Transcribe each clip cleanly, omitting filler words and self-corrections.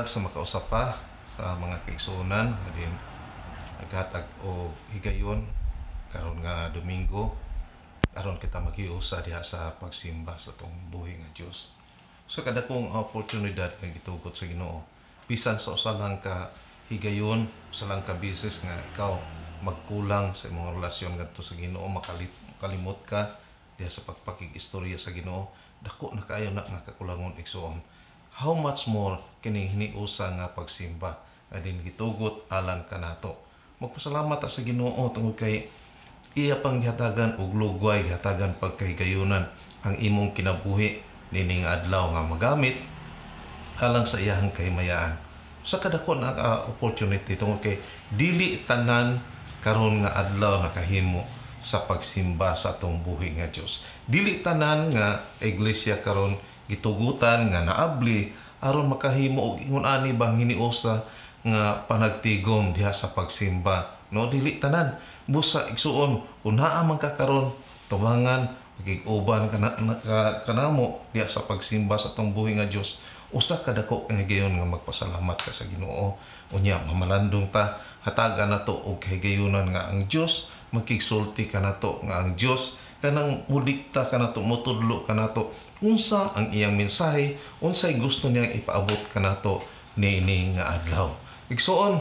Buntag sa makausa pa sa mga kaigsuonan adin naghatag og higayon karon nga Domingo aron kita maghiusa diha sa pagsimba sa atong buhi nga Dios. Sa kadakong oportunidad nga gitugot sa Ginoo, bisan sa usa lang ka higayon, usa lang ka beses nga ikaw magkulang sa imong relasyon ngadto sa Ginoo, makalimot ka diha sa pagpakig-istorya sa Ginoo, dako na kaayo na nga kakulangon, igsuon. How much more kining hiniusa nga pagsimba nga din gitugot alang kanato? Magpasalamat ta sa Ginoo tungod kay iya pang gihatagan og lugway, gihatagan pagkahigayunan ang imong kinabuhi nining adlaw nga magamit alang sa iyahang kahimayaan. Sa kadako na opportunity tungod kay dili tanan karon nga adlaw nakahimo sa pagsimba sa atong buhi nga Dios. Dili tanan nga iglesia karon gitugutan nga naabli aron makahimo og ingon ani bang hiniusa nga panagtigom diha sa pagsimba, no? Dili tanan. Busa, igsuon, kung naa man ka karon, tubangan makig-uban kanamo diha sa pagsimba sa atong buhi nga Dios. Usa ka dako nga higayon nga magpasalamat ka sa Ginoo. Unya mamalandong ta, hatagan nato og kahigayunan nga ang Dios makigsulti kanato, nga ang Dios kanang mudikta kanato, motudlo kanato unsa ang iyang mensahe, unsay gusto niyang ipaabot kanato niini nga adlaw. Igsuon,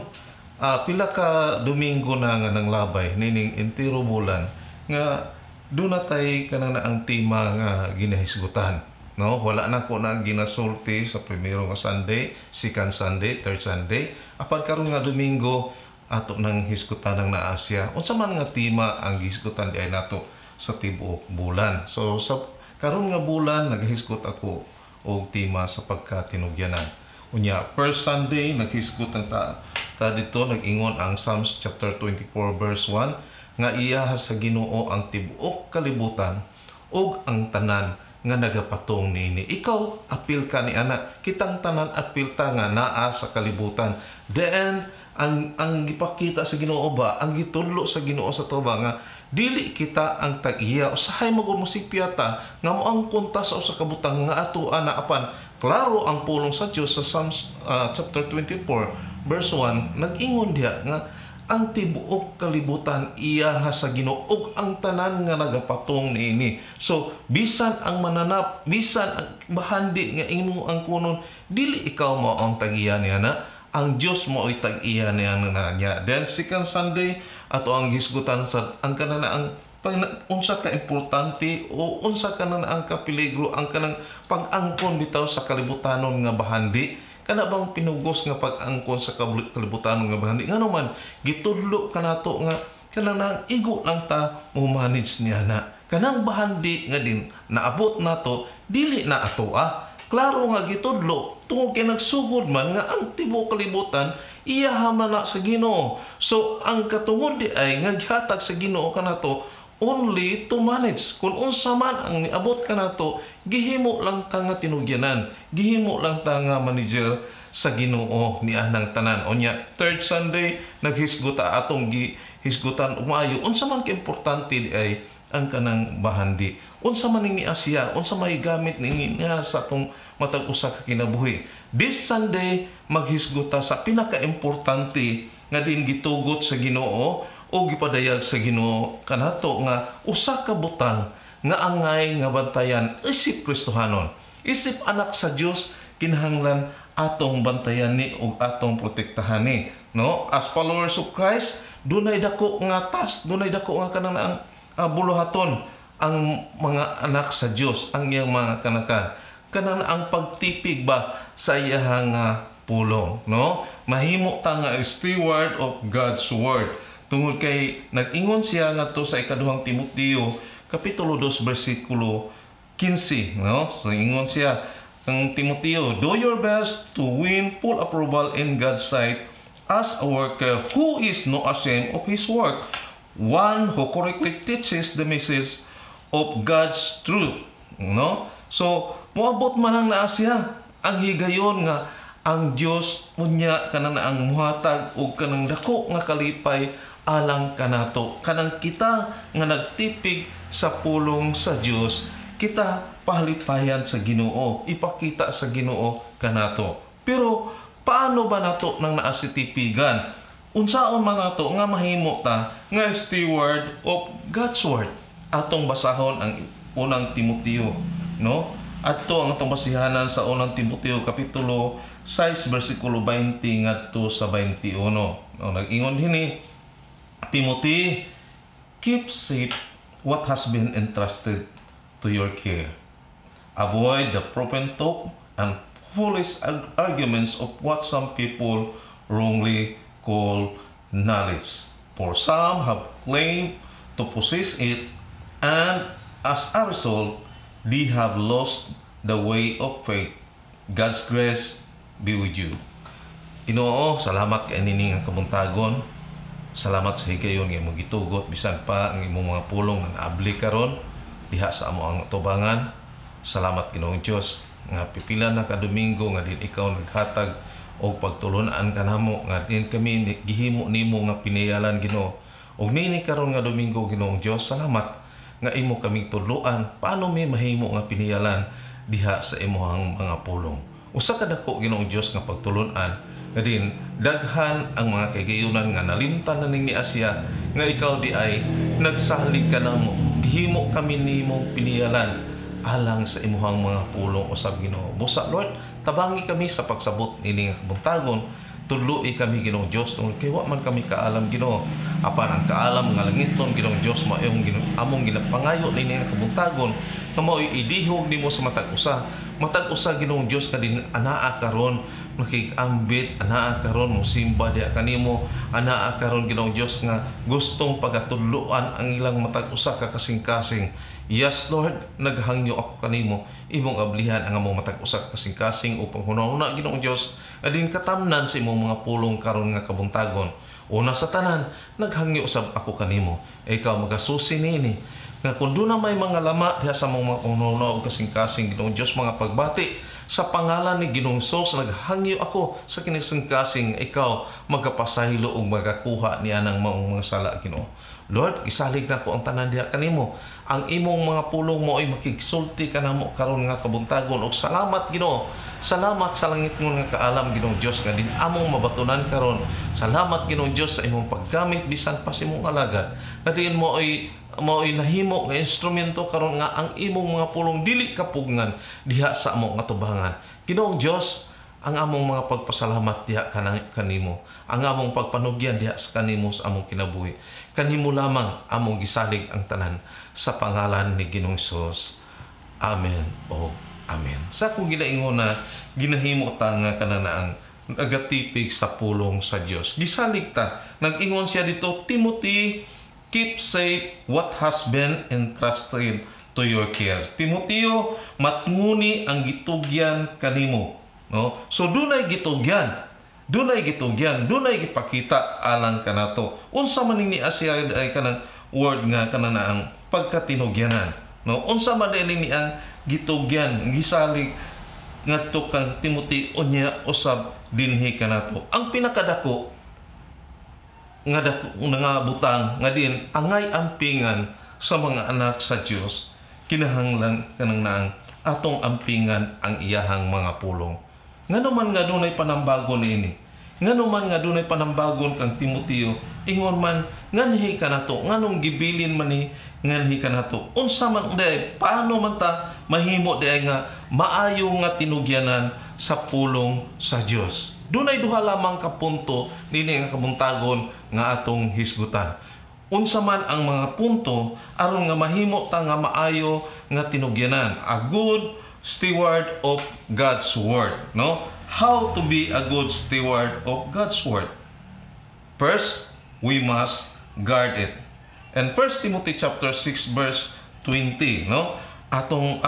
pila ka Domingo na nga nanglabay nining entero bulan nga duna tay kanang na ang tema nga ginahisgutan. No, wala na ko na ginasulti sa primero nga Sunday, second Sunday, third Sunday. Apan karon nga Domingo, ato nang hisgutan ang naa siya. Unsa man nga tema ang gihisgutan diay nato sa tibuok bulan? So sa karon nga bulan, naghisgot ako og tema sa pagkatinugyanan. Unya, first Sunday naghisgot ang ta dito, nag-ingon ang Psalms chapter 24 verse 1 nga iya sa Ginoo ang tibuok kalibutan ug ang tanan nga nagapatong niini. Ikaw apil ka ni ana, kitang tanan apil ta nga naa sa kalibutan. Then ang gipakita sa Ginoo ba, ang gitudlo sa Ginoo sa ato ba nga dili kita ang tag-iya. Usahay magud mosipya ta nga moangkon ta sa usa ka butang nga ato ana, apan klaro ang pulong sa Dios sa Psalms chapter 24 verse 1, nag-ingon diha nga ang tibuok kalibutan iya sa Ginoo ug ang tanan nga nagapatong niini. So bisan ang mananap, bisan ang bahandi nga imo ang kunon, dili ikaw mao ang tag-iya niya na ang Dios mo ay tag-iya niya na niya. Then second Sunday, ato ang hisgutan sa ang kanang ang pag unsa ka importante o unsa ka na ang kapeligro ang kanang pag-angkon bitaw sa kalibutanon nga bahandi, kana bang pinugos nga pag-angkon sa kalibutanon nga bahandi. Ngano man gitudlo kanato nga kanang nang igo lang ta mo manage niya na kanang bahandi nga din naabot nato, dili na ato ah. Klaro nga gitudlo tungod kay nagsugod man nga ang tibuok kalibutan iya man na sa Ginoo. So ang katungod di ay nga gihatag sa Ginoo kanato only to manage. Kung unsa man ang niabot kanato, gihimo lang ta nga tinugyanan, gihimo lang ta nga manager sa Ginoo ni anang tanan. Unya, third Sunday, naghisguta atong gihisgutan umayo unsa man ka importante di ay ang kanang bahandi, unsa man ni Asya, unsa may gamit ni niya sa atong matag usa ka kinabuhi. This Sunday, maghisguta sa pinakaimportante nga din gitugot sa Ginoo o gipadayag sa Ginoo kanato nga usa ka butang nga angay nga bantayan isip Kristohanon, isip anak sa Dios, kinahanglan atong bantayan ni ug atong protektahan ni, no? As followers of Christ, dunay dako nga task, dunay dako nga kanang ang buluhaton ang mga anak sa Dios, ang iyang mga kanakan, kanang ang pagtipig ba sa iyahang pulong, no? Mahimo ta nga steward of God's word tungod kay nag-ingon siya ngadto sa ikaduhang Timoteo kapitulo 2 bersikulo 15, no? So ingon siya ang Timoteo, "Do your best to win full approval in God's sight as a worker who is no ashamed of his work, one who correctly teaches the message of God's truth," no? So moabot man ang naa siya ang higayon nga ang Dios unya kanang ang muhatag og kanang dako nga kalipay alang kanato, kanang kita nga nagtipig sa pulong sa Dios, kita pahalipayan sa Ginoo, ipakita sa Ginoo kanato. Pero Paano ba nato nang naa si tipigan? Unsaon man nato nga mahimo ta nga steward of God's word? Atong basahon ang Unang Timoteo, no? Adto ang atong basihanan sa Unang Timoteo kapitulo 6 bersikulo 20 ngadto sa 21. No, nag-ingon dinhi, "Timothy, keep safe what has been entrusted to your care. Avoid the profane talk and foolish arguments of what some people wrongly call knowledge. For some have claimed to possess it, and as a result, they have lost the way of faith. God's grace be with you." Ginoo, salamat kay niini nga kabuntagon. Salamat sa higayon nga imong gitugot bisan pa ang imong mga pulong nga naabli karon diha sa among atubangan. Salamat, Ginoong Dios, nga pipila na ka Domingo nga din ikaw naghatag og pagtulunan kanamo nga din kami gihimo nimo nga piniyalan, Ginoo. Og nini karon nga Domingo, Ginoong Dios, salamat nga imo kaming tudloan paano mi mahimo nga piniyalan diha sa imong mga pulong. Usa ka dako, Ginoong Dios, nga pagtulunan nga din daghan ang mga kaigayunan nga nalimtan na ning ni Asia nga ikaw di ay nagsalig ka namo, gihimo kami nimong piniyalan alang sa imuhang mga pulong usab, Ginoo. Busa, Lord, tabangi kami sa pagsabot nining buntagon. Tudloi kami, Ginoong Dios, tungod kay wa man kami kaalam, Ginoo. Apan ang kaalam nga langiton, Ginoong Dios, maayong among ginapangayo nining kabuntagon nga mao'y idihog nimo sa matag usa. Matag usa, Ginoong Dios, nga din anaa karon nakig-ambit, anaa karon mo simba diha kanimo, anaa karon, Ginoong Dios, nga gustong pagatudloan ang ilang matag usa ka kasing-kasing. Yes, Lord, naghangyo ako kanimo, imong ablihan ang among matag usa ka kasing-kasing upang hunahuna, Ginoong Dios, adin katamnan sa imong mga pulong karon nga kabuntagon. Una sa tanan, naghangyo usab ako kanimo. Ikaw magasusi niini nga kung doon na may mga lama diha sa among mga hunahuna o kasing-kasing, Ginoong Dios, mga pagbati sa pangalan ni Ginoong Sos, naghangyo ako sa kinising-kasing ikaw magapasaylo ug magakuha niya ng maong mga sala, Ginoo. Lord, isalig na ko ang tanan diha kanimo. Ang imong mga pulong mo ay makigsulti kanamo karon nga kabuntagon og salamat, Ginoo. Salamat sa langit nga kaalam, Ginoong Dios, nga din among mabatunan karon. Salamat, Ginoong Dios, sa imong paggamit bisan pa sa imong alagad. Nga din mo ay mao'y nahimo nga instrumento karon nga ang imong mga pulong dili kapugngan diha sa among atubangan. Ginoong Dios, ang among mga pagpasalamat diha kanimo. Ang among pagpanugyan diha sa kanimo sa among kinabuhi. Kanimo lamang among gisalig ang tanan sa pangalan ni Ginoong Hesus. Amen o amen. Sa akong ginaingon na ginahimo ta nga kananaang nagatipig sa pulong sa Dios. Gisalig ta. Nag-ingon siya dito, "Timothy, keep safe what has been entrusted to your care." Timoteo, matnguni ang gitugyan kanimo. No? So dunay gitugyan. Dunay gitugyan, dunay gipakita alang kanato. Unsa man ni siya ay kanang word nga kanang pagkatinugyanan. No? Unsa man ni ang gitugyan, gisalig ngadto kang Timothy unya usab dinhi kanato? Ang pinakadako nga dako nga butang nga din angay ampingan sa mga anak sa Dios, kinahanglan kanang naang atong ampingan ang iyahang mga pulong. Ngano man nga dunay panambagon niini? Ngano man nga dunay panambagon kang Timoteo? Ingon man nganhi kanato, nganong gibilin man ni nganhi kanato? Unsa man diay, paano man ta mahimo diay nga maayo nga tinugyanan sa pulong sa Dios? Dunay duha lamang ka punto nini nga kabuntagon nga atong hisgutan. Unsa man ang mga punto aron nga mahimo ta nga maayo nga tinugyanan? A good steward of God's word, no? How to be a good steward of God's word? First, we must guard it. And 1 Timothy chapter 6 verse 20, no? Atong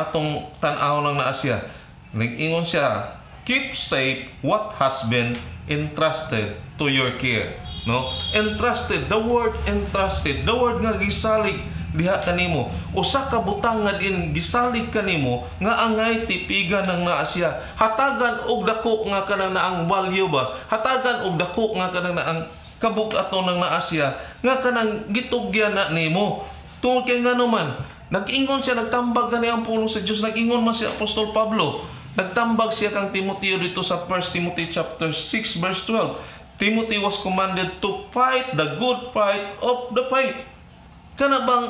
tan-aw nang naa siya. Nag-ingon siya, "Keep safe what has been entrusted to your care." No? Entrusted, the word entrusted, the word nga gisalig diha kanimo. Usa ka butang nga din gisalig kanimo nga angay tipigan ng naa siya. Hatagan og dako nga kanang naang value ba? Hatagan og dako nga kanang naang kabug-aton ng naa siya nga kanang gitugyan na nimo. Tungod kay ngano man, nag-ingon siya, nagtambag gani ang pulong sa Dios, nag-ingon man si Apostol Pablo. Nagtambag siya kang Timoteo dito sa 1 Timothy chapter 6 verse 12. Timothy was commanded to fight the good fight of the faith. Kana bang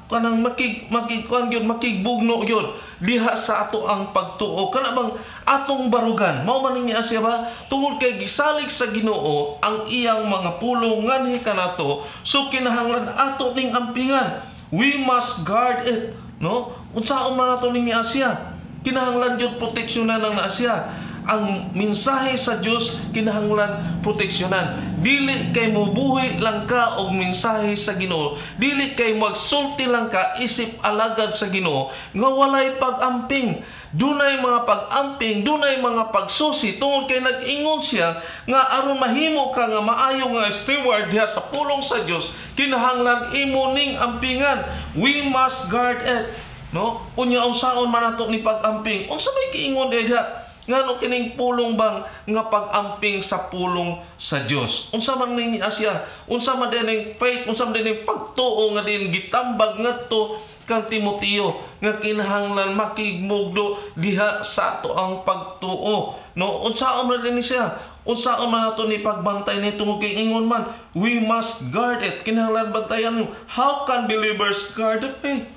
kanang makig makig kuan gyud, makigbugno gyud diha sa ato ang pagtuo, kana bang atong barugan mao man niya siya ba, tungod kay gisalig sa Ginoo ang iyang mga pulong nganhi kanato. So kinahanglan ato ning ampingan. We must guard it, no? Unsaon man ato ning niya siya, kinahanglan gyud proteksyonan ang naa siya. Ang mensahe sa Dios kinahanglan proteksyonan. Dili kay mobuhi lang ka og mensahe sa Ginoo, dili kay magsulti lang ka isip alagad sa Ginoo nga walay pag-amping. Dunay mga pag-amping, dunay mga pagsusi, tungod kay nag-ingon siya nga aron mahimo ka nga maayo nga steward diha sa pulong sa Dios, kinahanglan imo ning ampingan. We must guard it, no? Unya unsaon man nato ni pag-amping? Unsa may giingon diha? Ngano kining pulong bang nga pag-amping sa pulong sa Dios? Unsa man ning siya? Unsa man din faith? Unsa man din pagtuo nga din gitambag ngadto kang Timoteo nga kinahanglan makigmugdo diha sa ato ang pagtuo, no? Unsaon man din siya? Unsaon man nato ni pagbantay ni tungod kay ingon man, we must guard it. Kinahanglan bantayan. How can believers guard the faith?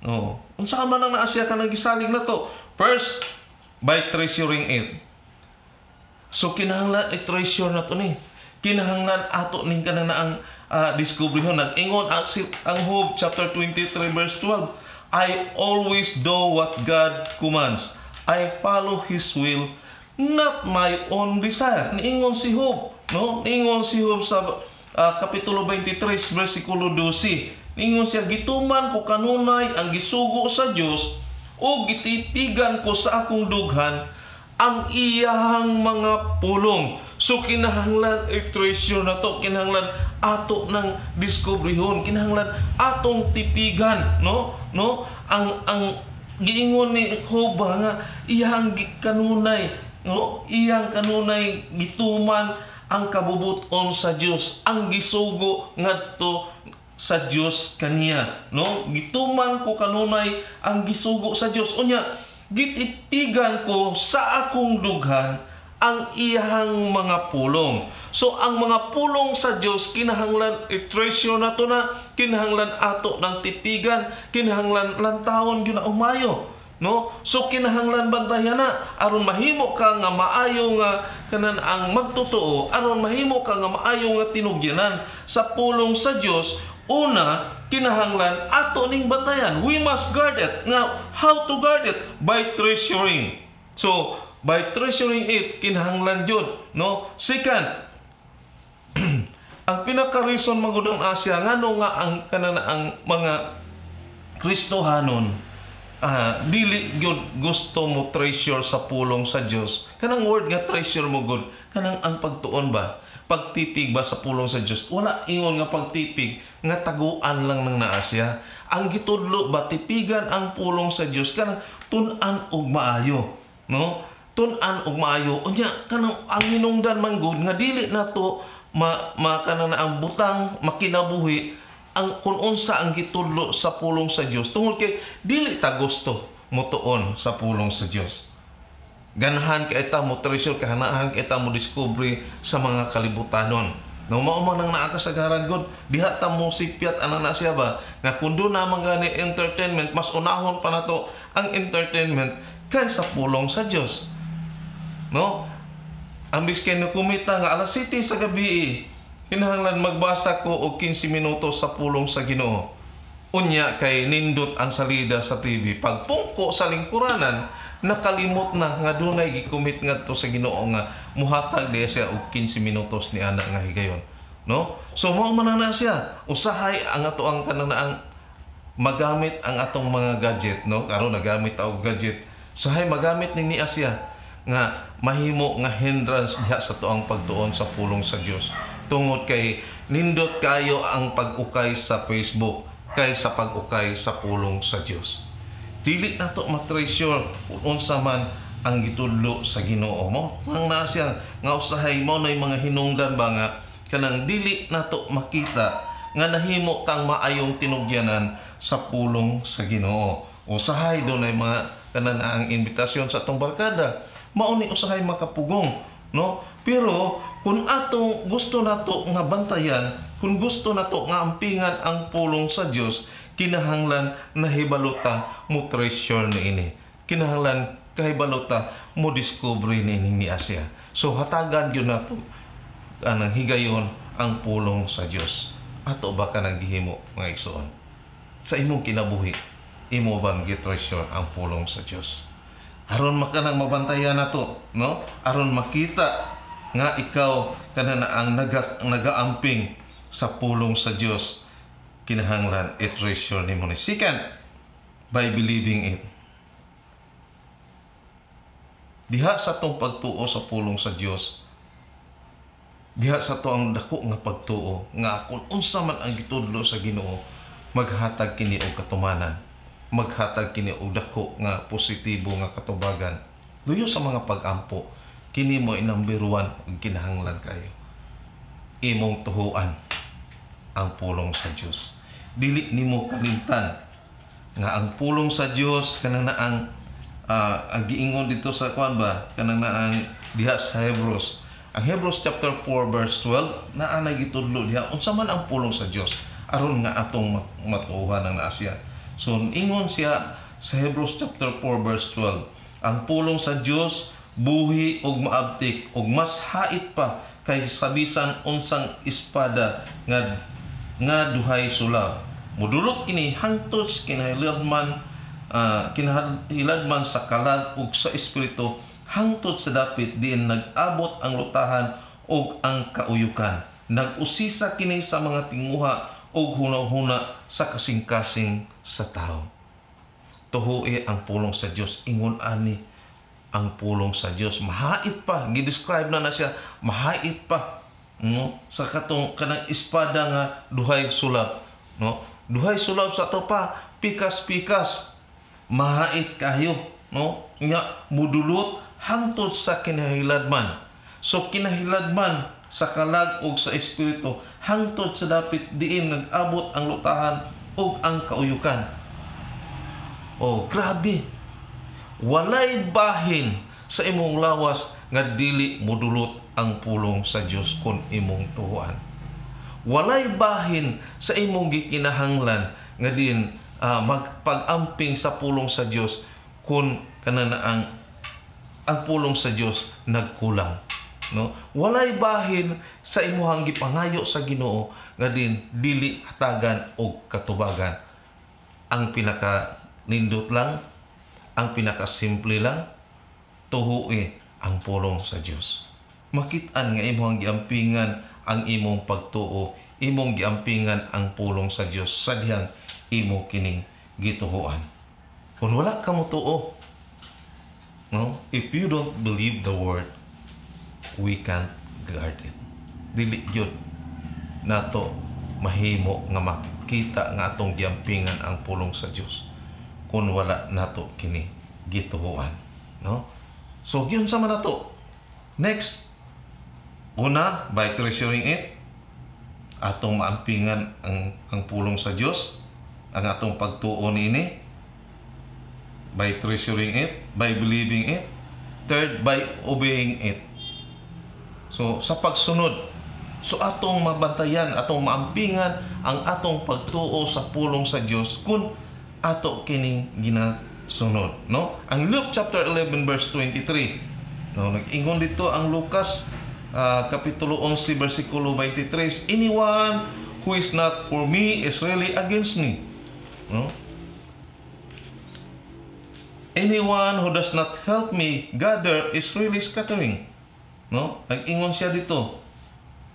No. Unsaon man ang naa siya kanang gisalig na to? First, by treasuring it. So kinahanglan i-treasure na to ni. Kinahanglan ato ning kanang naang discovery. Nag-ingon ang Job chapter 23 verse 12, "I always do what God commands. I follow His will, not my own desire." Niingon si Job, no? Niingon si Job sa kapitulo 23 versikulo 12. Niingon siya, "Gituman ko kanunay ang gisugo sa Dios o gitipigan ko sa akong dughan ang iyahang mga pulong." So kinahanglan i-treasure na to, kinahanglan ato ng diskubrihon, kinahanglan atong tipigan, no? No? Ang giingon ni Job nga iyang kanunay, no? Iyang kanunay gituman ang kabubuton sa Dios, ang gisugo ngadto sa Dios kaniya, no? "Gituman ko kanunay ang gisugo sa Dios. Unya gitipigan ko sa akong dughan ang iyahang mga pulong." So ang mga pulong sa Dios kinahanglan i-treasure nato na, kinahanglan ato ng tipigan, kinahanglan lantawon gyud na umayo, no? So kinahanglan bantayan na aron mahimo ka nga maayo nga kanan ang magtotoo, aron mahimo ka nga maayo nga tinugyanan sa pulong sa Dios. Una, kinahanglan ato ning bantayan. We must guard it. Now, how to guard it? By treasuring. So, by treasuring it, kinahanglan jud, no? Second, ang pinaka-reason magudong Asia ngano nga ang kanan ang mga Kristohanon dili gyud gusto mo treasure sa pulong sa Dios. Kanang word nga treasure mo gud, kanang ang pagtuon ba? Pagtipig ba sa pulong sa Dios? Wala ingon nga pagtipig nga taguan lang nang naa siya. Ang gitudlo ba, tipigan ang pulong sa Dios kanang tun-an og maayo, no? Tun-an og maayo. Unya kanang ang hinungdan man gud nga dili nato ma, ma kanang ang butang makinabuhi ang kung unsa ang gitudlo sa pulong sa Dios, tungod kay dili ta gusto motuon sa pulong sa Dios. Ganahan kay ta mo treasure, kahanahan kay ta mo discovery sa mga kalibutanon. No, mao man ang naa kasagaran gud diha ta mo sipyat ana na siya ba nga kun do na man gani entertainment, mas unahon pa nato ang entertainment kaysa pulong sa Dios. No? Ambis kay kumita nga alas 7 sa gabi, kinahanglan magbasa ko og 15 minuto sa pulong sa Ginoo. Unya kay nindot ang salida sa TV. Pagpungko sa lingkuranan, nakalimot na nga dunay gicommit ngadto sa Ginoo nga muhatag diya siya og 15 minutos ni ana nga higayon, no? So mao man na siya. Usahay ang ato ang kanang ang magamit ang atong mga gadget, no? Karon nagamit og gadget. Usahay magamit ni niya siya nga mahimo nga hindrance diha sa tuang pagtuon sa pulong sa Dios. Tungod kay nindot kayo ang pag-ukay sa Facebook kaysa pag-ukay sa pulong sa Dios. Dili nato ma-treasure kung unsa man ang gitudlo sa Ginoo mo. Nang naa siya nga usahay mo na mga hinungdan ba nga kanang dili nato makita nga nahimo tang maayong tinugyanan sa pulong sa Ginoo. Usahay dunay mga Kana na ang imbitasyon sa atong barkada. Mao ni usahay makapugong, no? Pero kung atong gusto nato nga bantayan, kung gusto nato nga ampingan ang pulong sa Dios, kinahanglan nahibalo ta mo treasure niini. Kinahanglan kahibalo ta mo discover niini ni Asia. So hatagan gyud nato anang higayon ang pulong sa Dios. Ato ba kanang gihimo, mga igsoon? Sa imong kinabuhi, imo bang gi-treasure ang pulong sa Dios? Aron makanang mabantayan nato, no? Aron makita nga ikaw kana na ang nagaamping sa pulong sa Dios, kinahanglan i-treasure nimo ni. Second, by believing it. Diha sa atong pagtuo sa pulong sa Dios, diha sa ato ang dako nga pagtuo nga kung unsa man ang gitudlo sa Ginoo, maghatag kini og katumanan, maghatag kini og dako nga positibo nga katubagan. Luyo sa mga pag-ampo, kini mo number 1 ug kinahanglan kayo imong tuhuan ang pulong sa Dios. Dili nimo kalimtan nga ang pulong sa Dios kanang na ang giingon dito sa kuan ba, kanang na ang diha sa Hebrews. Ang Hebrews chapter 4 verse 12 naa na gitudlo diha unsa man ang pulong sa Dios aron nga atong matuohan ang naa siya. So ingon siya sa Hebrews chapter 4 verse 12, ang pulong sa Dios buhi ug maabtik ug mas hait pa kaysa bisan unsang espada nga duhay sulab. Mudulot kini hangtod kinahilad man sa kalag ug sa espiritu, hangtod sa dapit diin nag-abot ang lutahan ug ang kauyukan. Nag-usisa kini sa mga tinguha ug hunahuna sa kasing-kasing sa tao. Tuhui ang pulong sa Dios. Ingon ani ang pulong sa Dios, mahait pa, gi-describe na na siya, mahait pa, no, sa katong kanang espada nga duhay sulab, no? Duhay sulab sa to pa, pikas-pikas, mahait kayo, no? Nga mudulot hangtod sa kinahiladman. So kinahiladman sa kalag ug sa espiritu, hangtod sa dapit diin nag-abot ang lutahan ug ang kauyukan. Oh, grabe. Walay bahin sa imong lawas nga dili mudulot ang pulong sa Dios kung imong tuhuan. Walay bahin sa imong gikinahanglan nga din magpag-amping sa pulong sa Dios kung kana na ang pulong sa Dios nagkulang, no? Walay bahin sa imuhang gipangayo sa Ginoo nga din dili hatagan og katubagan. Ang pinaka nindot lang, ang pinakasimple lang, tuhui ang pulong sa Dios. Makit-an nga imong giampingan ang imong pagtuo, imong giampingan ang pulong sa Dios sa dihang imo kining gituhuan. Kung wala ka motuo, no? If you don't believe the word, we can't guard it. Dili gyud nato mahimo nga makita nga atong giampingan ang pulong sa Dios kung wala nato kini gituhuan, no? So giunsa man nato? Next, una, by treasuring it, atong maampingan ang pulong sa Dios, ang atong pagtuo niini by treasuring it, by believing it. Third, by obeying it. So sa pagsunod, so atong mabantayan, atong maampingan ang atong pagtuo sa pulong sa Dios kung ato kining ginasunod, no? Ang Luke chapter 11 verse 23. No, nag-ingon dito ang Lucas kapitulo 11 versikulo 23, "Anyone who is not for me is really against me." No? "Anyone who does not help me gather is really scattering." No? Nag-ingon siya dito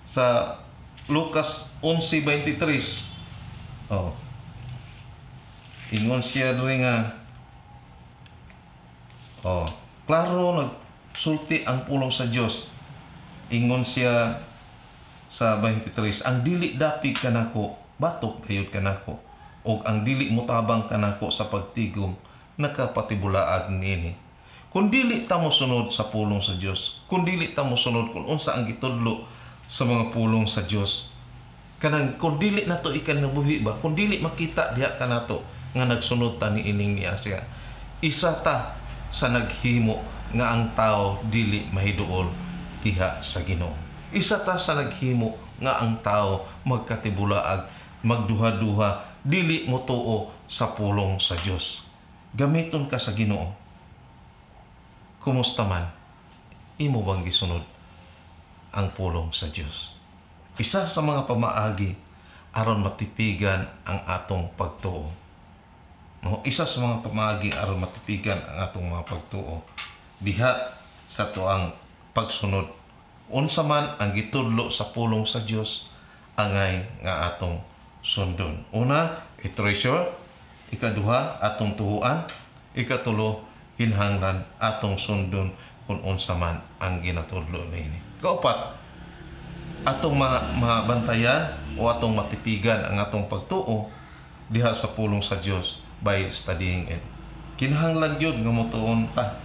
sa Lucas 11:23. Oh. Ingon siya diri nga, oh, klaro nagsulti ang pulong sa Dios. Ingon siya sa 23, "Ang dili dapig kanako, batok gayud kanako. Og ang dili motabang kanako sa pagtigom, nakapatibulaag niini." Kung dili ta mosunod sa pulong sa Dios, kung dili ta mosunod kung unsa ang gitudlo sa mga pulong sa Dios, kanang kung dili nato ikanabuhi ba, kung dili makita diha kanato nga nagsunod ta ni ining niya siya, Isa ta sa naghimo nga ang tao dili mahiduol diha sa Ginoo. Isa ta sa naghimo nga ang tao magkatibulaag, magduha-duha, dili motuo sa pulong sa Dios. Gamiton ka sa Ginoo. Kumusta man, imo bang gisunod ang pulong sa Dios? Isa sa mga pamaagi aron matipigan ang atong pagtuo. No, isa sa mga pamaagi aron matipigan ang atong mga pagtuo diha sa tuang pagsunod unsa man ang gitudlo sa pulong sa Dios, angay nga atong sundon. Una, i-treasure. Ikaduha, atong tuhuan. Ikatulo, kinahanglan atong sundon kung unsa man ang ginatudlo niini. Kaupat, atong mabantayan o atong matipigan ang atong pagtuo diha sa pulong sa Dios by studying it. Kinahanglan gyud nga motuon ta,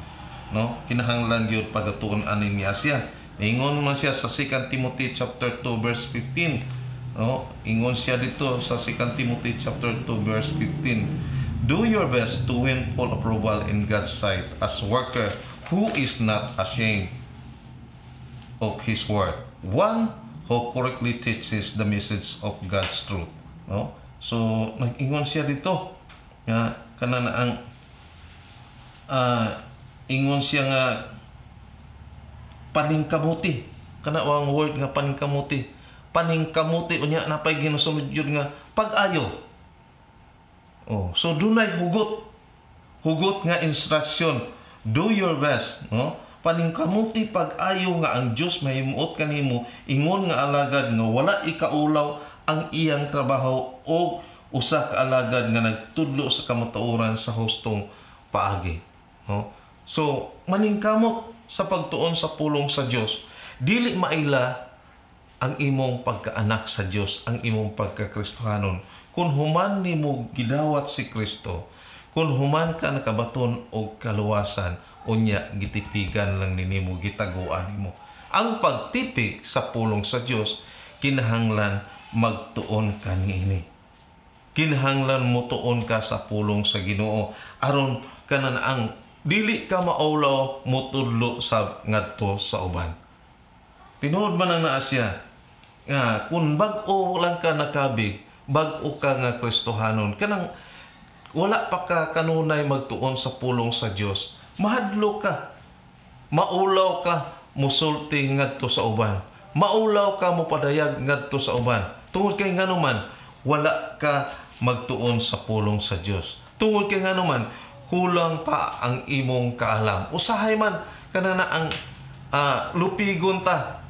no? Kinahanglan gyud pagatuon ani niya siya. Ingon man siya sa 2 Timothy chapter 2 verse 15. No? Ingon siya dito sa 2 Timothy chapter 2 verse 15. "Do your best to win full approval in God's sight as worker who is not ashamed of his word, one who correctly teaches the message of God's truth." No? So, nag-ingon siya dito nga kana na ang ingon siya nga paningkamuti. Kana ang word nga paningkamuti. Paningkamuti, unya napay ginasunod yun nga pag-ayo. Oh, so dunay hugot. Hugot nga instruction. Do your best, no? Paningkamuti pag-ayo nga ang Dios mahimuot kanimo ingon nga alagad nga wala ikaulaw ang iyang trabaho o usa ka alagad nga nagtudlo sa kamatuoran sa hustong paagi, no? So maningkamot sa pagtuon sa pulong sa Dios. Dili maila ang imong pagkaanak sa Dios, ang imong pagkakristohanon, kung human nimo gidawat si Kristo, kung human ka nakabaton og kaluwasan, unya gitipigan lang nimo, gitaguan nimo. Ang pagtipig sa pulong sa Dios, kinahanglan magtuon ka niini. Kinahanglan mo tuon ka sa pulong sa Ginoo aron kanan ang dili ka maulaw motudlo sa ngadto sa uban. Tinuod man ang naa siya nga kung bag-o lang ka nakabig, bag-o ka nga Kristohanon, kanang wala pa ka kanunay magtuon sa pulong sa Dios, mahadlok ka, maulaw ka musulti ngadto sa uban, maulaw ka mopadayag ngadto sa uban, tungod kay nganuman wala ka magtuon sa pulong sa Dios, tungod kay nganuman kulang pa ang imong kaalam. Usahay man kanana ang lupigon ta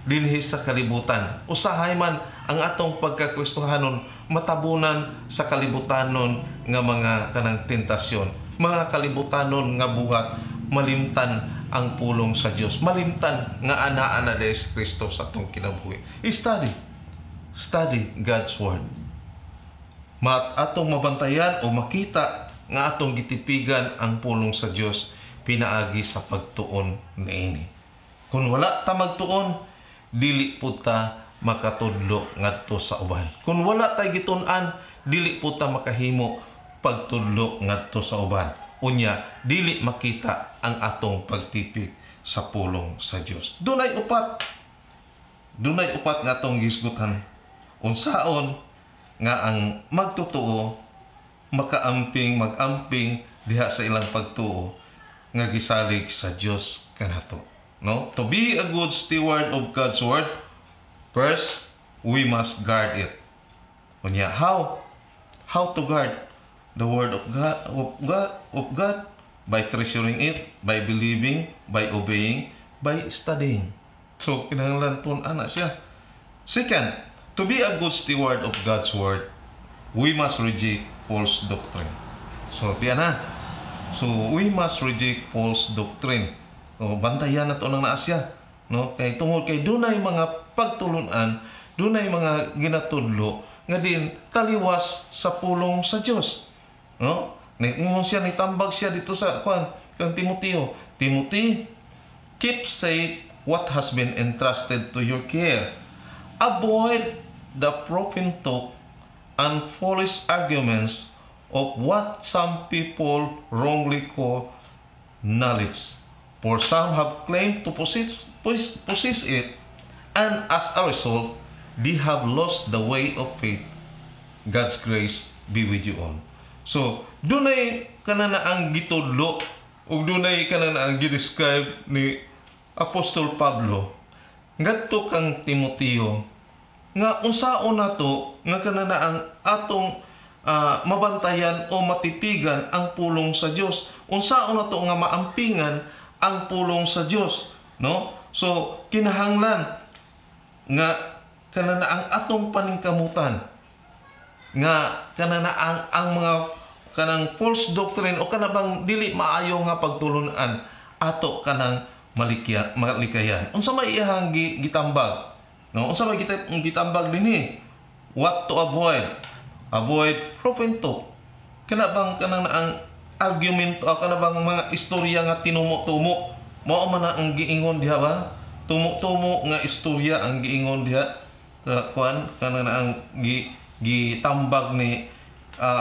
dinhi sa kalibutan. Usahay man ang atong pagkakristohanon matabunan sa kalibutanon nga mga kanang tentasyon, mga kalibutanon nga buhat, malimtan ang pulong sa Dios, malimtan nga anaa na si Kristo sa atong kinabuhi. Study. Study God's word. Mat atong mabantayan o makita nga atong gitipigan ang pulong sa Dios pinaagi sa pagtuon niini. Kung wala ta magtuon, dili pud ta makatudlo ngadto sa uban. Kung wala tay gitun-an, dili pud ta makahimo pagtudlo ngadto sa uban. Unya, dili makita ang atong pagtipig sa pulong sa Dios. Dunay upat. Dunay upat nga atong gisgutan. Unsaon nga ang magtotoo makaamping, magamping diha sa ilang pagtuo nga gisalig sa Dios kanato. No? To be a good steward of God's word, first we must guard it. Unya, how? How to guard the word of God? By treasuring it, by believing, by obeying, by studying. So kinahanglan tun-an na siya. Second, to be a good steward of God's word, we must reject false doctrine. So, diyan na. So, we must reject false doctrine. O, bantayan na to ng naa siya. No? Kay tungod kay dunay mga pagtulunan, dunay mga ginatudlo nga din taliwas sa pulong sa Dios. No? Niingon siya, nitambag siya dito sa kwan kang Timoteo. "Timothy, keep safe what has been entrusted to your care. Avoid the profane talk and foolish arguments of what some people wrongly call knowledge. For some have claimed to possess it, and as a result, they have lost the way of faith. God's grace be with you all." So, dunay kanana ang gitudlo ug dunay kanana ang gidescribe ni Apostol Pablo ngadto kang Timoteo nga unsaon nato nga kanana ang atong mabantayan o matipigan ang pulong sa Dios, unsaon nato nga maampingan ang pulong sa Dios, no? So kinahanglan nga kanana ang atong paningkamutan nga kanana ang mga kanang false doctrine o kana bang dili maayo nga pagtulunan ato kanang malikya malikayan. Unsa may iyang gitambag, no? Unsa may gitambag dinhi? What to avoid: avoid profane talk, kana bang kanang ang argumento o kana bang mga istorya nga tinumo-tumo. Mao man na ang giingon diha ba, tumo-tumo nga istorya ang giingon diha kuan kana na ang gitambag ni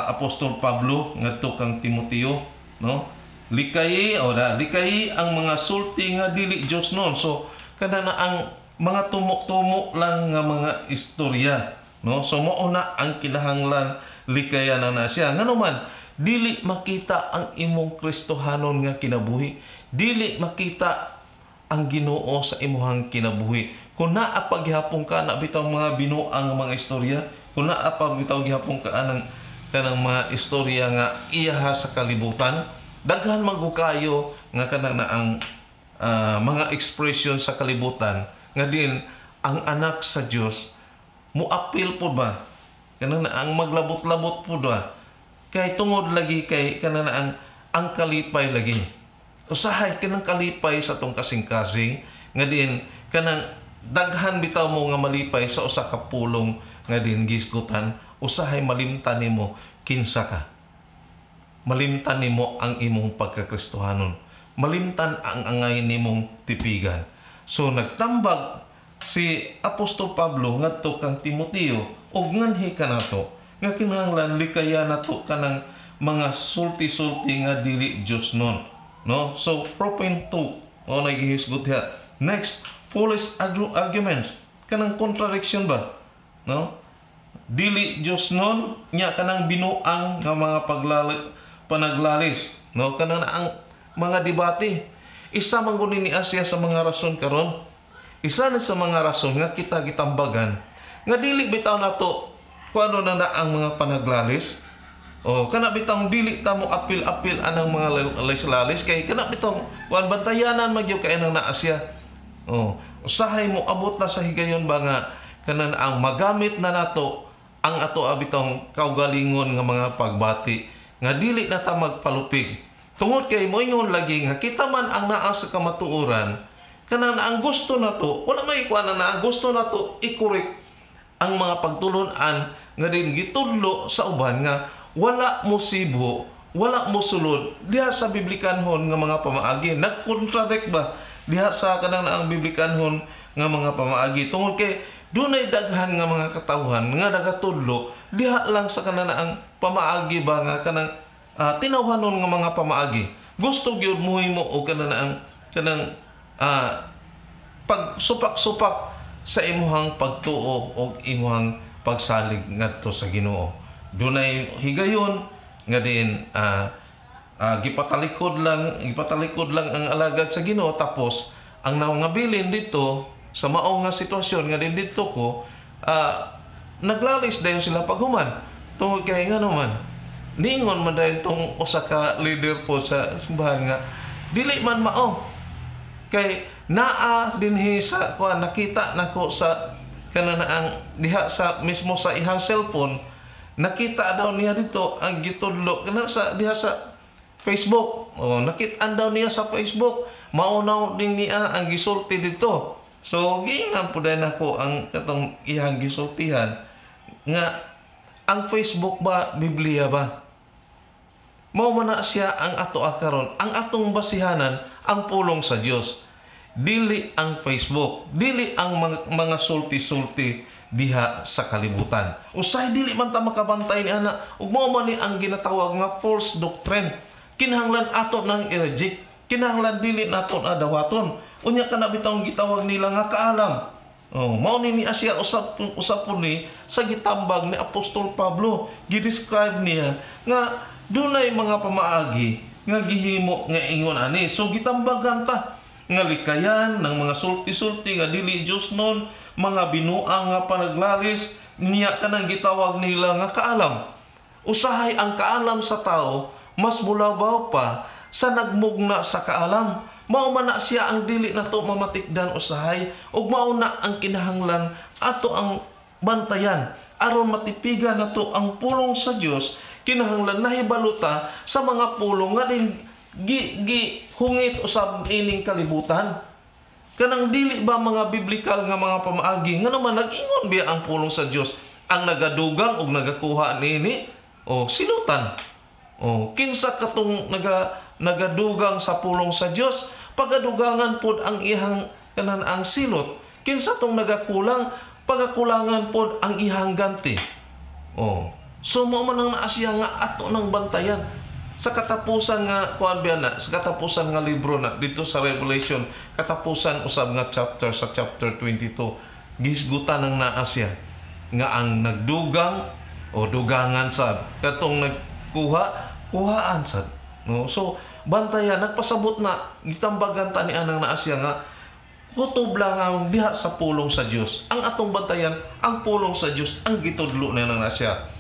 Apostol Pablo ngadto kang Timoteo, no? Likayi o da likayi ang mga sulti nga dili Dios nun. So kana na ang mga tumo-tumo lang nga mga istorya, no? So mao na ang kinahanglan likayan na na siya, ngano man dili makita ang imong Kristohanon nga kinabuhi, dili makita ang Ginoo sa imuhang kinabuhi kung naa pa gihapon ka na bitaw mga binuang mga istorya, kung naa pa bitaw gihapon ka anang kanang mga istorya nga iyaha sa kalibutan. Daghan magukayo nga kanang na ang mga expression sa kalibutan nga din ang anak sa Dios mo-apil po ba, kanang na ang maglabot-labot po ba, kay tungod lagi kay kanang na ang kalipay lagi. Usahay kanang kalipay sa tong kasing-kasing nga din kanang daghan bitaw mo nga malipay sa usa ka pulong nga din gisgutan, usahay malimtan nimo kinsa ka, malimtan nimo ang imong pagkakristohanon, malimtan ang angay nimong tipigan. So nagtambag si Apostol Pablo ngadto kang Timoteo og nganhi kanato nga kinahanglan likaya nato kanang mga sulti-sulti nga dili Dios nun, no? So profane talk o nagihisgot diha. Next, foolish arguments, kanang contradiction ba, no? Dili Dios nun nya kanang binuang nga mga panaglalis, no? Kanang ang mga debate. Isa man gud ni Asia sa mga rason karon, isa na sa mga rason nga kita gitambagan nga dili bitaw nato kuano na na ang mga panaglalis o kana bitaw dili ta mo apil-apil anang mga lalis-lalis, kay kana bitaw kuan bantayanan magyud kay nang naa siya. O usahay mo abot na sa higayon ba nga kanan ang magamit na nato ang ato abitong kaugalingon nga mga pagbati nga dili na ta magpalupig, tungod kay moingon lagi nga kita man ang naa sa kamatuoran. Kanang ang gusto nato, wala may kuan na gusto nato i-correct ang mga pagtulun-an nga din gitudlo sa uban nga wala mo sibo, wala mo sulod diha sa biblikanhon nga mga pamaagi. Nagkontradict ba diha sa kanang ang biblikanhon nga mga pamaagi, tungod kay dunay daghan nga mga katawhan nga nagatudlo diha lang sa kanang ang pamaagi ba nga kanang tinawhanon nga mga pamaagi. Gusto gyud mohimo og kanang ang kanang pagsupak-supak sa imuhang pagtuo og imuhang pagsalig ngadto sa Ginoo. Dunay higayon nga din gipatalikod lang ang alagad sa Ginoo, tapos ang nangabilin dito sa mao nga sitwasyon nga din dito ko naglalis dayon sila paghuman, tungod kay ngano man niingon man dayon tong usa ka leader po sa simbahan nga dili man mao kay naa dinhi sa kuan, nakita nako sa kanang diha sa mismo sa ihang cellphone, nakita daw niya dito ang gitudlo kana sa diha sa Facebook. O nakit-an daw niya sa Facebook, mao na din niya ang gisulti dito. So giingnan po dayon nako ang katong iyang gisultihan nga ang Facebook ba Biblia ba? Mao man na siya ang ato karon, ang atong basihanan ang pulong sa Dios. Dili ang Facebook, dili ang mga sulti-sulti diha sa kalibutan. Usahay dili man ta makabantay ni ana ug mao man ni ang ginatawag nga false doctrine. Kinahanglan ato nang i-reject, kinahanglan dili nato na dawaton. Unya kana bitawng gitawag nila nga kaalam. Oh, mao ni siya usab usab po ni sa gitambag ni Apostol Pablo. Gi-describe niya nga dunay mga pamaagi nga gihimo nga ingon ani. So gitambagan ta nga likayan ng mga sulti-sulti nga dili Dios nun, mga binuang nga panaglalis niya, kanang gitawag nila nga kaalam. Usahay ang kaalam sa tao mas mulabaw pa sa nagmugna sa kaalam. Mao man na siya ang dili nato mamatikdan usahay ug mao na ang kinahanglan ato ang bantayan aron matipigan nato ang pulong sa Dios. Kinahanglan nahibaluta sa mga pulong nga din gi, gi hungit usab ining kalibutan, kanang dili ba mga biblical nga mga pamaagi. Ngano man nag-ingon biya ang pulong sa Dios, ang nagadugang og nagakuha niini o silutan? O kinsa katong nagadugang sa pulong sa Dios, pagadugangan pod ang ihang kanan ang silot. Kinsa tong nagakulang, pagakulangan pod ang ihang ganti. Oh, so mo man ang naa siya nga ato ng bantayan. Sa katapusan nga kuan biya na, sa katapusan nga libro na dito sa Revelation, katapusan usab nga chapter, sa chapter 22, gihisgutan ng naa siya nga ang nagdugang o dugangan sad, katong nagkuha, kuhaan sad, no? So bantayan, nagpasabot na gitambagan ta ni anang naa siya nga kutob lang ang diha sa pulong sa Dios. Ang atong bantayan ang pulong sa Dios, ang gitudlo na nang naa siya.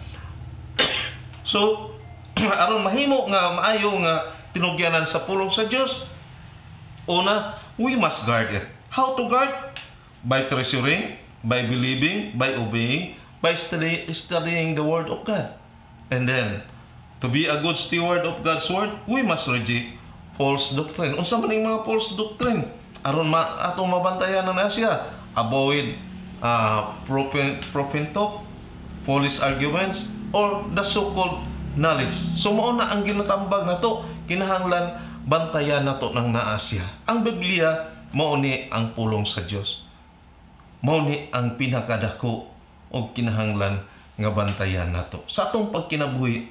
So aron mahimo nga maayo nga tinugyanan sa pulong sa Dios, una, we must guard it. How to guard? By treasuring, by believing, by obeying, by studying the Word of God. And then, to be a good steward of God's Word, we must reject false doctrine. Unsa man ning mga false doctrine? Aron atong mabantayan na siya. Avoid propin talk, foolish arguments, or the so-called knowledge. So mao na ang ginatambag nato, kinahanglan bantayan nato ng naa siya. Ang Biblia, mao ni ang pulong sa Dios. Mao ni ang pinakadako og kinahanglan nga bantayan nato. Sa atong pagkinabuhi,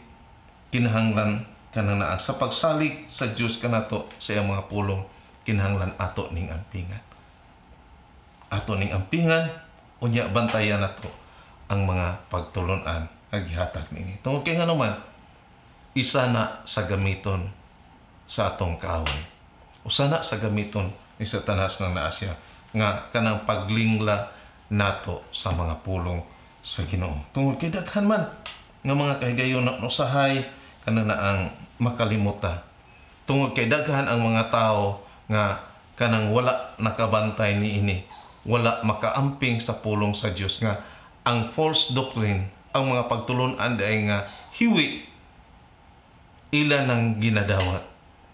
kinahanglan kanang naa sa pagsalig sa Dios kanato sa iyang mga pulong, kinahanglan ato ning ampingan. Ato ning ampingan, unya bantayan nato ang mga pagtulunan nga gihatag niini. Tungod kay ngano man, isa na sa gamiton sa atong kaaway. Usa na sa gamiton ni Satanas ng naa siya nga kanang paglingla nato sa mga pulong sa Ginoo. Tungod kay daghan man nga mga kahigayon na usahay kanang na ang makalimuta. Tungod kay daghan ang mga tao nga kanang wala nakabantay niini, wala makaamping sa pulong sa Dios nga ang false doctrine, ang mga pagtulunan diay nga hiwi, ila nang ginadawat.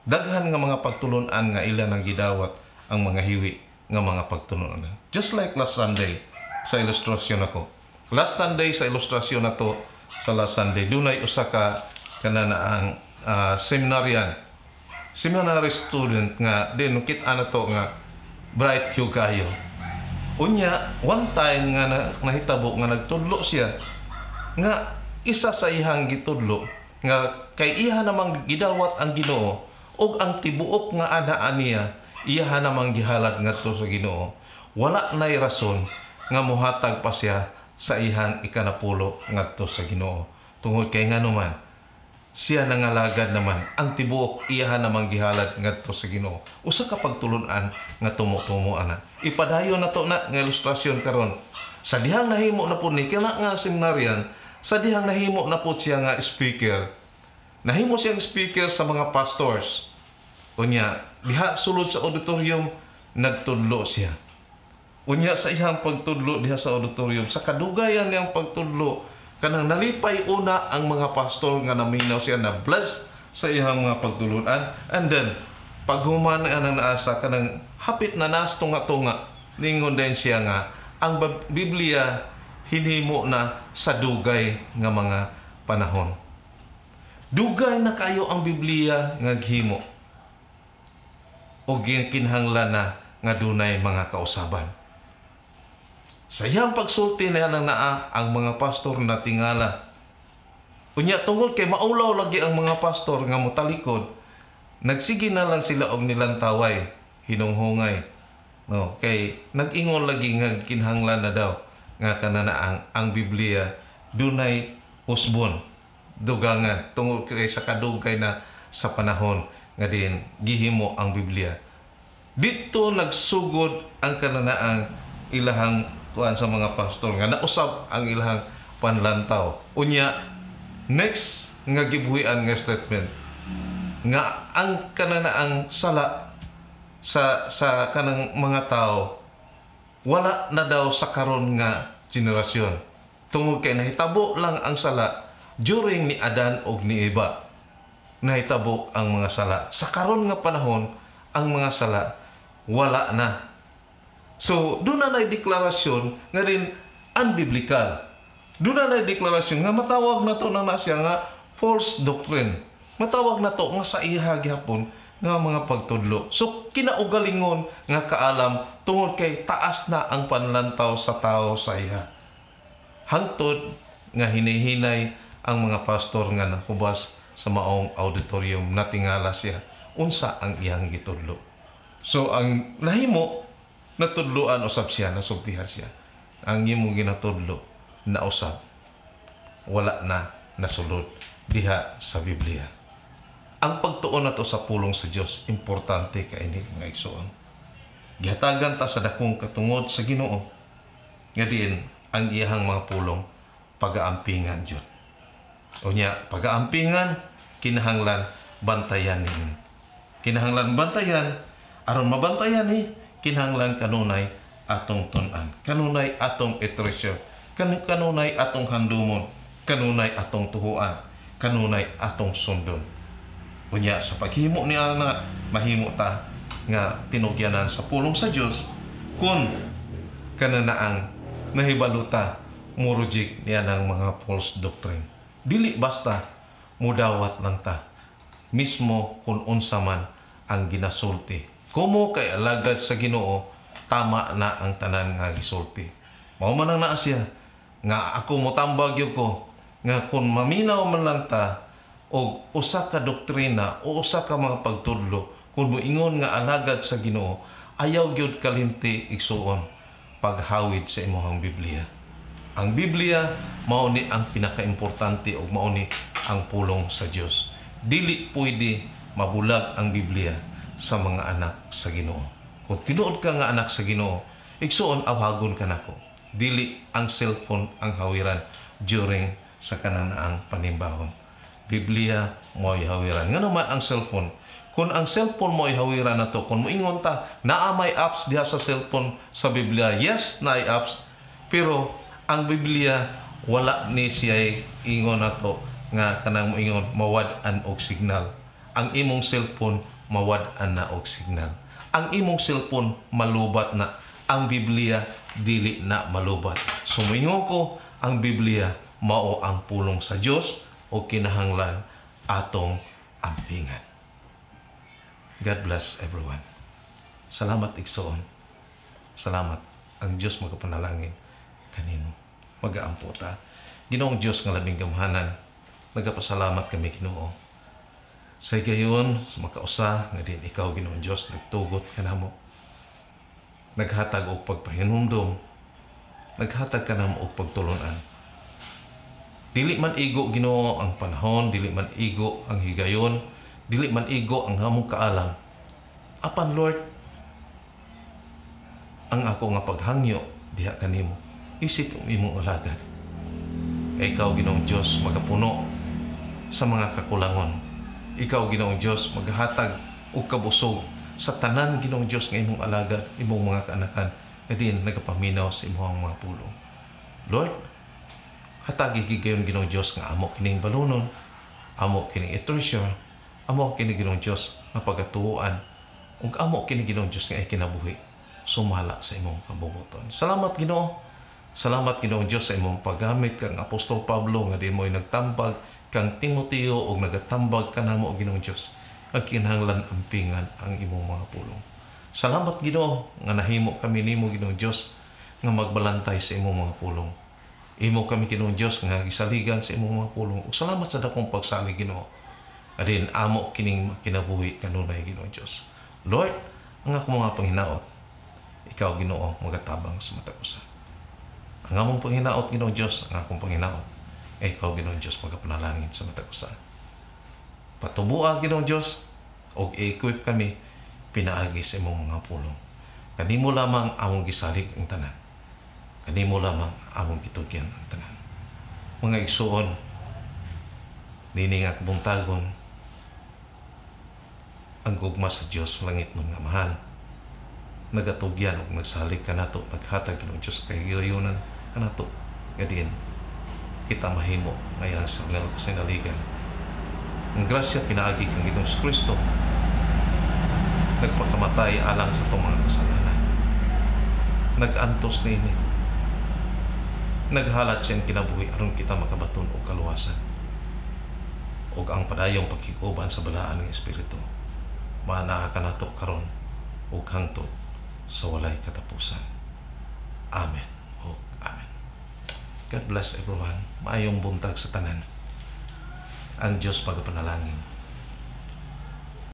Daghan nga mga pagtulunan nga ila nang gidawat ang mga hiwi nga mga pagtulunan. Just like last Sunday sa ilustrasyon ako. Last Sunday sa ilustrasyon nato sa last Sunday, dunay usa ka kana na ang seminarian, seminary student nga din kita na to nga bright Q kayo. Unya, one time nga nahitabo nga nagtudlo siya nga isa sa ihang gitudlo nga kay iha namang gidawat ang Ginoo ug ang tibuok nga anaa niya iyaha namang gihalad ngadto sa Ginoo. Wala nay rason nga mohatag pa siya sa ihang ikanapulo ngadto sa Ginoo. Tungod kay nganuman, siya nangalagad naman ang tibuok iyaha namang gihalad ngadto sa Ginoo. Usa ka pagtulun-an nga tumo-tumo ana. Ipadayon nato na nga ilustrasyon karon. Sa dihang nahimo na po ni kila nga seminarian, sa dihang nahimo na po siya nga speaker. Nahimo siyang speaker sa mga pastors. Unya, diha sulod sa auditorium nagtudlo siya. Unya sa iyang pagtudlo diha sa auditorium, sa kadugayan niyang pagtudlo, kanang nalipay una ang mga pastor nga naminaw siya, na blessed sa iyang mga pagtulunan. And then, paghuman ang naasa, kanang hapit na nas tunga-tunga, ningon din siya nga ang Biblia hinimo na sa dugay nga mga panahon. Dugay na kayo ang Biblia nga gihimo o kinahanglan na nga dunay mga kausaban. Sa iyang pagsulti na ang naa ang mga pastor na tingala. Unya tungod kay maulaw lagi ang mga pastor nga motalikod, nagsige na lang sila og nilantaway, hinunghungay. No, kay nag-ingon lagi nga kinahanglan na daw nga kanana ang Biblia dunay usbon, dugangan tungod kay sa kadugay na sa panahon nga din gihimo ang Biblia. Dito nagsugod ang kananaang ilahang kuan sa mga pastor nga nausab ang ilahang panlantaw. Unya next nga gibuhian nga statement nga ang kananaang sala sa kanang mga tao wala na daw sa karon nga henerasyon tungod kay nahitabo lang ang sala during ni Adan og ni Eva. Nahitabo ang mga sala sa karon nga panahon, ang mga sala wala na. So doon na deklarasyon nga rin unbiblical. Doon na deklarasyon nga matawag na to na siya nga false doctrine. Matawag na to nga sa iha gihapon nga mga pagtudlo. So kinaugalingon nga kaalam tungod kay taas na ang panlantaw sa tao sa iha. Hangtod nga hinihinay ang mga pastor nga nakubas sa maong auditorium, natingala siya unsa ang iyang gitudlo. So ang nahimo, natudloan usab siya, nasultihan siya. Ang imong ginatudlo nausab wala na nasulod diha sa Biblia. Ang pagtuon nato sa pulong sa Dios importante kay ini, mga igsoon. Gihatagan ta sa dakong katungod sa Ginoo nga diin ang iyahang mga pulong pagaampingan jud. Unya pagaampingan, kinahanglan bantayan ni. Kinahanglan bantayan, aron mabantayan ni kinahanglan kanunay atong tun-an, kanunay atong i-treasure, kanunay atong handumon, kanunay atong tuhuan, kanunay atong sundon. Unya sa paghimo ni ana, mahimo ta nga tinugyanan sa pulong sa Dios kung kananaang nahibaluta murujik niya ng mga false doctrine. Dili basta mudawat lang ta mismo kung unsa man ang ginasulti. Kumo kay alagad sa Ginoo, tama na ang tanan nga gisulti. Mao man ang naa siya nga ako motambag gyud ko nga kung maminaw man lang ta og usa ka doktrina o usa ka mga pagtudlo, kung moingon nga alagad sa Ginoo, ayaw gyud kalimti, igsuon, paghawid sa imong Biblia. Ang Biblia mao ni ang pinakaimportante ug mao ni ang pulong sa Dios. Dili pwede mabulag ang Biblia sa mga anak sa Ginoo. Kung tinuod ka nga anak sa Ginoo, igsuon, awhagon ka nako. Dili ang cellphone ang hawiran during sa kananaang panimbahon. Biblia mo'y hawiran. Ngano man ang cellphone? Kung ang cellphone mo hawiran na to, kung moingon ta, naa may apps diha sa cellphone sa Biblia. Yes, naay apps. Pero ang Biblia wala ni siya ingon na to nga kanang moingon mawad-an og signal. Ang imong cellphone mawad-an na og signal. Ang imong cellphone malubat na. Ang Biblia dili na malubat. So moingon ko, ang Biblia mao ang pulong sa Dios o kinahanglan atong ampingan. God bless everyone. Salamat, igsoon. Salamat. Ang Diyos magapanalangin kanino. Magaampo ta. Ginoong Diyos nga labing gamhanan, nagapasalamat kami, Ginoo. Sa higayon, sa makausa, nga din ikaw, Ginoong Diyos, nagtugot kanamo. Naghatag og pagpahinumdom. Naghatag kanamo og pagtulunan. Dili man igo, Ginoo, ang panahon, dili man igo ang higayon, dili man igo ang among kaalam. Apan Lord, ang ako nga paghangyo diha kanimo, isip ang imong alagad. Kay ikaw, Ginoong Dios, magapuno sa mga kakulangon. Ikaw, Ginoong Dios, maghatag og kabusog sa tanan, Ginoong Dios, nga imong alagad, imong mga kaanakan, nga din nagapaminaw sa imong mga pulong. Lord, hatagi gigayon, Ginoong Dios, nga amo kining balunon, amo kining i-treasure, amo kini, Ginoong Dios, nga pagatuan, ug amo kini, Ginoong Dios, nga ikinabuhi sumala sa imong kabubuton. Salamat, Ginoo. Salamat, Ginoong Dios, sa imong paggamit kang Apostol Pablo nga di mo'y nagtambag kang Timoteo ug nagatambag kanamo, Ginoong Dios, ang kinahanglan ampingan ang imong mga pulong. Salamat, Ginoo, nga nahimo kami nimo, Ginoong Dios, nga magbalantay sa imong mga pulong. Imo kami, Ginoong Dios, nga gisaligan sa imong mga pulong. Ug salamat sa dakong pagsalig, Ginoo. Adin amo kining kinabuhi kanunay, Ginoong Dios. Lord, ang akong mga panghinaot, ikaw, Ginoo, magatabang sa matag usa. Ang among panghinaot, Ginoong Dios, ang akong panghinaot, ay ikaw, Ginoong Dios, magapanalangin sa matag usa. Patubua, Ginoong Dios, og i-equip kami pinaagi sa imong mga pulong. Kanimo lamang among gisalig ang tanan. Kanimo lamang among gitugyan ang tanan. Mga igsuon, nini nga kabuntagon, ang gugma sa Dios langitnon nga Amahan nagatugyan og nagsalig kanato, naghatag, Ginoong Dios, kahigayunan kanato nga diin kita mahimo nga iyang sinaligan. Ang grasya pinaagi kang Ginoong Kristo nagpakamatay alang sa atong mga kasalanan. Nag-antos niini. Naghalat siyang kinabuhi aron kita makabaton og kaluwasan. Ug ang padayong pakig-uban sa balaan ng Espiritu maanaa kanato karon ug hangtod sa walay katapusan. Amen. O amen. God bless everyone. Maayong buntag sa tanan. Ang Diyos magapanalangin.